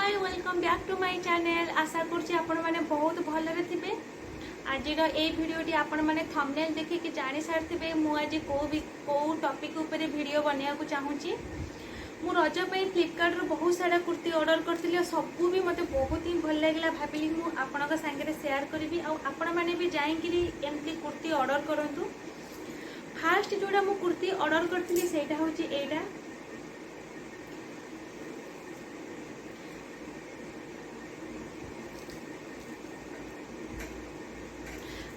Welcome back to my channel. ଆଶା କରୁଛି ଆପଣମାନେ ବହୁତ ଭଲରେ ଥିବେ। ଆଜିର ଏଇ ଭିଡ଼ିଓଟି ଆପଣମାନେ ଥମ୍ବନେଲ୍ ଦେଖିକି ଜାଣି ସାରିଥିବେ ମୁଁ ଆଜି କେଉଁ ଟପିକ୍ ଉପରେ ଭିଡ଼ିଓ ବନେଇବାକୁ ଚାହୁଁଛି। ମୁଁ ରଜ ପାଇଁ ଫ୍ଲିପକାର୍ଟରୁ ବହୁତ ସାରା କୁର୍ତ୍ତୀ ଅର୍ଡ଼ର କରିଥିଲି ଆଉ ସବୁ ବି ମୋତେ ବହୁତ ହିଁ ଭଲ ଲାଗିଲା। ଭାବିଲି ମୁଁ ଆପଣଙ୍କ ସାଙ୍ଗରେ ସେୟାର କରିବି ଆଉ ଆପଣମାନେ ବି ଯାଇକିରି ଏମିତି କୁର୍ତ୍ତୀ ଅର୍ଡ଼ର କରନ୍ତୁ। ଫାଷ୍ଟ ଯେଉଁଟା ମୁଁ କୁର୍ତ୍ତୀ ଅର୍ଡ଼ର କରିଥିଲି, ସେଇଟା ହେଉଛି ଏଇଟା।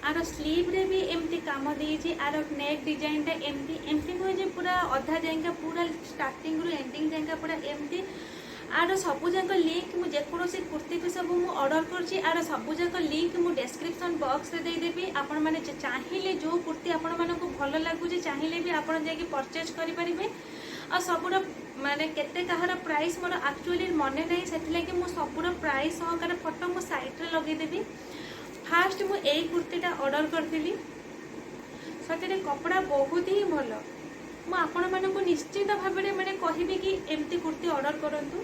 ଆର ସ୍ଲିଭ୍ରେ ବି ଏମିତି କାମ ଦେଇଛି। ଆର ନେକ୍ ଡିଜାଇନଟା ଏମିତି ଏମିତି ନୁହେଁ ଯେ ପୁରା ଅଧା ଯାଏଙ୍କା, ପୁରା ଷ୍ଟାର୍ଟିଂରୁ ଏଣ୍ଡିଂ ଯାଏଙ୍କା ପୁରା ଏମିତି। ଆର ସବୁଯାକ ଲିଙ୍କ୍, ମୁଁ ଯେକୌଣସି କୁର୍ତ୍ତୀ ବି ସବୁ ମୁଁ ଅର୍ଡ଼ର କରିଛି, ଆର ସବୁଯାକ ଲିଙ୍କ୍ ମୁଁ ଡେସ୍କ୍ରିପସନ୍ ବକ୍ସରେ ଦେଇଦେବି। ଆପଣମାନେ ଚାହିଁଲେ, ଯେଉଁ କୁର୍ତ୍ତୀ ଆପଣମାନଙ୍କୁ ଭଲ ଲାଗୁଛି, ଚାହିଁଲେ ବି ଆପଣ ଯାଇକି ପରଚେଜ୍ କରିପାରିବେ। ଆଉ ସବୁର ମାନେ କେତେ କାହାର ପ୍ରାଇସ୍ ମୋର ଆକ୍ଚୁଆଲି ମନେ ନାହିଁ, ସେଥିଲାଗି ମୁଁ ସବୁର ପ୍ରାଇସ୍ ସହକାରେ ଫଟୋ ମୁଁ ସାଇଡ଼୍ରେ ଲଗେଇଦେବି। ଫାଷ୍ଟ ମୁଁ ଏଇ କୁର୍ତ୍ତୀଟା ଅର୍ଡ଼ର କରିଥିଲି। ସତରେ କପଡ଼ା ବହୁତ ହିଁ ଭଲ। ମୁଁ ଆପଣମାନଙ୍କୁ ନିଶ୍ଚିତ ଭାବରେ ମାନେ କହିବି କି ଏମିତି କୁର୍ତ୍ତୀ ଅର୍ଡ଼ର କରନ୍ତୁ।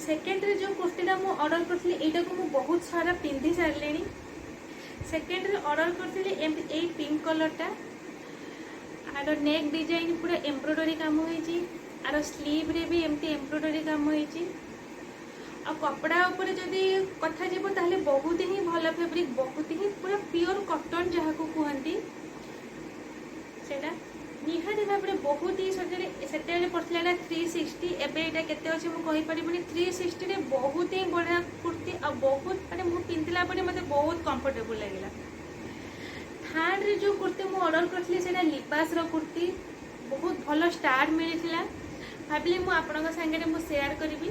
ସେକେଣ୍ଡରେ ଯେଉଁ କୁର୍ତ୍ତୀଟା ମୁଁ ଅର୍ଡ଼ର କରିଥିଲି, ଏଇଟାକୁ ମୁଁ ବହୁତ ସାରା ପିନ୍ଧି ସାରିଲିଣି। ସେକେଣ୍ଡରେ ଅର୍ଡ଼ର କରିଥିଲି ଏମିତି ଏଇ ପିଙ୍କ କଲର୍ଟା। ଆର ନେକ୍ ଡିଜାଇନ୍ ପୁରା ଏମ୍ବ୍ରଏଡରୀ କାମ ହେଇଛି। ଆର ସ୍ଲିଭ୍ରେ ବି ଏମିତି ଏମ୍ବ୍ରଏଡରୀ କାମ ହେଇଛି। ଆଉ କପଡ଼ା ଉପରେ ଯଦି କଥା ଯିବ, ତାହେଲେ ବହୁତ ହିଁ ଭଲ ଫେବ୍ରିକ୍, ବହୁତ ହିଁ ପୁରା ପିଓର କଟନ୍ ଯାହାକୁ କୁହନ୍ତି, ସେଇଟା ନିହାତି ଭାବରେ ବହୁତ ହିଁ ସତରେ। ସେତେବେଳେ ପଡ଼ିଥିଲା ଏଇଟା 360, ଏବେ ଏଇଟା କେତେ ଅଛି ମୁଁ କହିପାରିବିନି। 360ରେ ବହୁତ ହିଁ ବଢ଼ିଆ କୁର୍ତ୍ତୀ ଆଉ ବହୁତ ମାନେ ମୁଁ ପିନ୍ଧିଲା ପରେ ମୋତେ ବହୁତ କମ୍ଫର୍ଟେବୁଲ୍ ଲାଗିଲା। ଥାର୍ଡ଼ରେ ଯେଉଁ କୁର୍ତ୍ତୀ ମୁଁ ଅର୍ଡ଼ର କରିଥିଲି, ସେଇଟା ଲିବାସର କୁର୍ତ୍ତୀ। ବହୁତ ଭଲ ଷ୍ଟାର୍ ମିଳିଥିଲା, ଭାବିଲି ମୁଁ ଆପଣଙ୍କ ସାଙ୍ଗରେ ମୁଁ ସେୟାର କରିବି।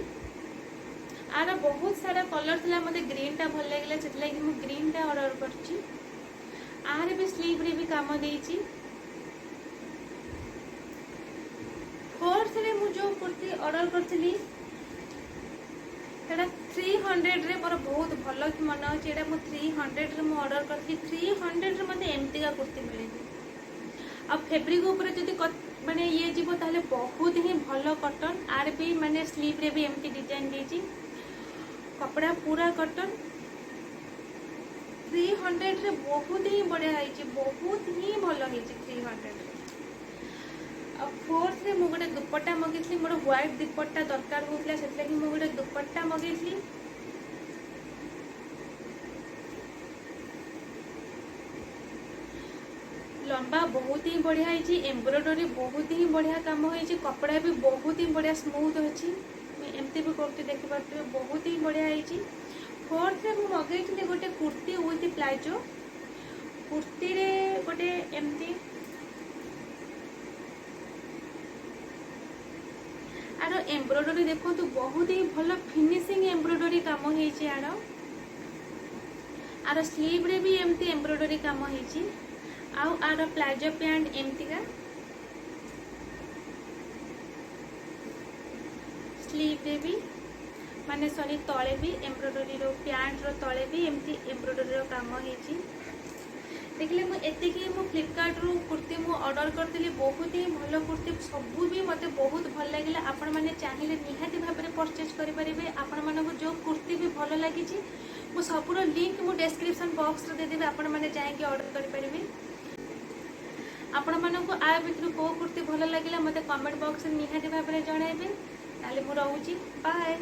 ଆର ବହୁତ ସାରା କଲର୍ ଥିଲା, ମୋତେ ଗ୍ରୀନ୍ଟା ଭଲ ଲାଗିଲା, ସେଥିଲାଗି ମୁଁ ଗ୍ରୀନ୍ଟା ଅର୍ଡ଼ର କରିଛି। ଆର ବି ସ୍ଲିଭ୍ରେ ବି କାମ ଦେଇଛି। ଫୋର୍ଥରେ ମୁଁ ଯେଉଁ କୁର୍ତ୍ତୀ ଅର୍ଡ଼ର କରିଥିଲି, ସେଇଟା 300ରେ। ମୋର ବହୁତ ଭଲ କି ମନେ ଅଛି, ଏଇଟା ମୁଁ 300ରେ ମୁଁ ଅର୍ଡ଼ର କରିଥିଲି। 300ରେ ମୋତେ ଏମିତିକା କୁର୍ତ୍ତୀ ମିଳିନି। ଆଉ ଫେବ୍ରିକ୍ ଉପରେ ଯଦି ମାନେ ଇଏ ଯିବ, ତାହେଲେ ବହୁତ ହିଁ ଭଲ କଟନ୍। ଆର ବି ମାନେ ସ୍ଲିଭ୍ରେ ବି ଏମିତି ଡିଜାଇନ୍ ଦେଇଛି। କପଡ଼ା ପୁରା କଟନ୍। 300ରେ ବହୁତ ହିଁ ବଢ଼ିଆ ହେଇଛି, ବହୁତ ହିଁ ଭଲ ହେଇଛି 300ରେ। ଆଉ ଫୋର୍ଥରେ ମୁଁ ଗୋଟେ ଦୁପଟ୍ଟା ମଗେଇଥିଲି। ମୋର ହ୍ୱାଇଟ୍ ଦୁପଟ୍ଟା ଦରକାର ହେଉଥିଲା, ସେଥିଲାଗି ମୁଁ ଗୋଟେ ଦୁପଟ୍ଟା ମଗେଇଥିଲି। ଲମ୍ବା ବହୁତ ହିଁ ବଢ଼ିଆ ହେଇଛି, ଏମ୍ବ୍ରଏଡରୀ ବହୁତ ହିଁ ବଢ଼ିଆ କାମ ହେଇଛି, କପଡ଼ା ବି ବହୁତ ହିଁ ବଢ଼ିଆ ସ୍ମୁଥ୍ ଅଛି। ମୁଁ ଏମିତି ବି କରୁଛି, ଦେଖିପାରୁଥିବେ, ବହୁତ ହିଁ ବଢ଼ିଆ ହେଇଛି। ଫୋର୍ଥରେ ମୁଁ ମଗେଇଥିଲି ଗୋଟେ କୁର୍ତ୍ତୀ ୱିଥ୍ ପ୍ଲାଜୋ। କୁର୍ତ୍ତୀରେ ଗୋଟେ ଏମିତି ଆର ଏମ୍ବ୍ରଏଡରୀ ଦେଖନ୍ତୁ, ବହୁତ ହିଁ ଭଲ ଫିନିସିଂ ଏମ୍ବ୍ରଏଡରୀ କାମ ହେଇଛି ଆର। ଆର ସ୍ଲିଭ୍ରେ ବି ଏମିତି ଏମ୍ବ୍ରଏଡରୀ କାମ ହେଇଛି। ଆଉ ଆର ପ୍ଲାଜୋ ପ୍ୟାଣ୍ଟ ଏମିତିକା, ସ୍ଲିଭ୍ରେ ବି ମାନେ ସରି ତଳେ ବି ଏମ୍ବ୍ରଏଡରୀର, ପ୍ୟାଣ୍ଟର ତଳେ ବି ଏମିତି ଏମ୍ବ୍ରଏଡରୀର କାମ ହେଇଛି। ଦେଖିଲେ, ମୁଁ ଏତିକି ମୁଁ ଫ୍ଲିପକାର୍ଟରୁ କୁର୍ତ୍ତୀ ମୁଁ ଅର୍ଡ଼ର କରିଥିଲି। ବହୁତ ହିଁ ଭଲ କୁର୍ତ୍ତୀ, ସବୁ ବି ମୋତେ ବହୁତ ଭଲ ଲାଗିଲା। ଆପଣମାନେ ଚାହିଁଲେ ନିହାତି ଭାବରେ ପରଚେଜ୍ କରିପାରିବେ। ଆପଣମାନଙ୍କୁ ଯେଉଁ କୁର୍ତ୍ତୀ ବି ଭଲ ଲାଗିଛି, ମୁଁ ସବୁର ଲିଙ୍କ୍ ମୁଁ ଡେସ୍କ୍ରିପସନ୍ ବକ୍ସରେ ଦେଇଦେବି, ଆପଣମାନେ ଯାଇକି ଅର୍ଡ଼ର କରିପାରିବେ। ଆପଣମାନଙ୍କୁ ଆ ଭିତରୁ କେଉଁ କୁର୍ତ୍ତୀ ଭଲ ଲାଗିଲା, ମୋତେ କମେଣ୍ଟ ବକ୍ସରେ ନିହାତି ଭାବରେ ଜଣାଇବେ। ତାହେଲେ ମୁଁ ରହୁଛି, ବାଏ।